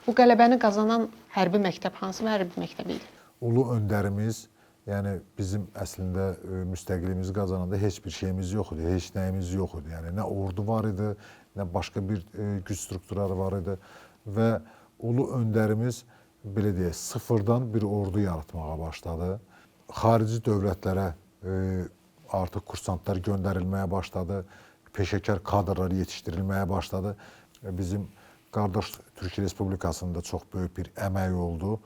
Bu qələbəni qazanan hərbi məktəb hansı hərbi məktəbi idi? Ulu öndərimiz, yəni bizim əslində müstəqilliyimizi qazananda heç bir şeyimiz yox idi, heç nəyimiz yox idi. Yəni nə ordu var idi, nə başqa bir güc strukturları var idi və ulu öndərimiz belə deyək, sıfırdan bir ordu yaratmağa başladı. Xarici dövlətlərə artıq kursantlar göndərilməyə başladı, peşəkar kadrlar yetişdirilməyə başladı. Bizim qardaş Türkiyə Respublikasında çox böyük bir əmək oldu.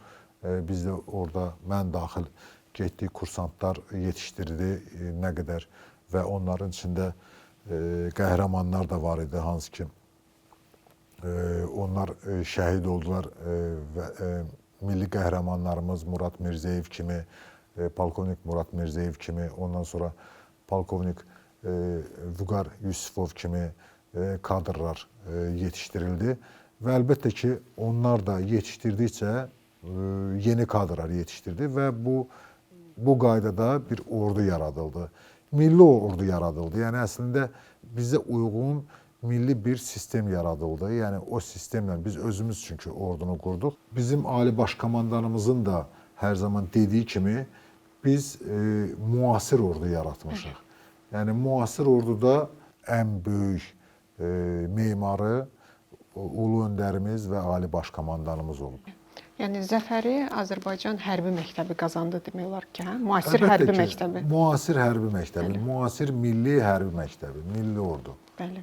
Biz də orada mən daxil getdik, kursantlar yetişdirdi nə qədər və onların içində qəhrəmanlar da var idi, hansı ki onlar şəhid oldular və milli qəhrəmanlarımız Murad Mirzeyev kimi, polkovnik Murad Mirzeyev kimi, ondan sonra polkovnik Vüqar Yusifov kimi kadrlar yetişdirildi və əlbəttə ki, onlar da yetişdirdikcə yeni kadrlar yetişdirdi və bu qaydada bir ordu yaradıldı. Milli ordu yaradıldı. Yəni əslində bizə uyğun milli bir sistem yaradıldı. Yəni o sistemlə biz özümüz çünki ordunu qurduq. Bizim Ali Baş Komandanımızın da hər zaman dediyi kimi biz müasir ordu yaratmışıq. Yəni müasir orduda ən böyük memarı ulu öndərimiz və Ali Baş Komandanımız olub. Yəni zəfəri Azərbaycan hərbi məktəbi qazandı demək olar ki, hə? Müasir Əlbəttə hərbi ki, məktəbi. Müasir hərbi məktəbi, müasir milli hərbi məktəbi, milli ordu. Bəli.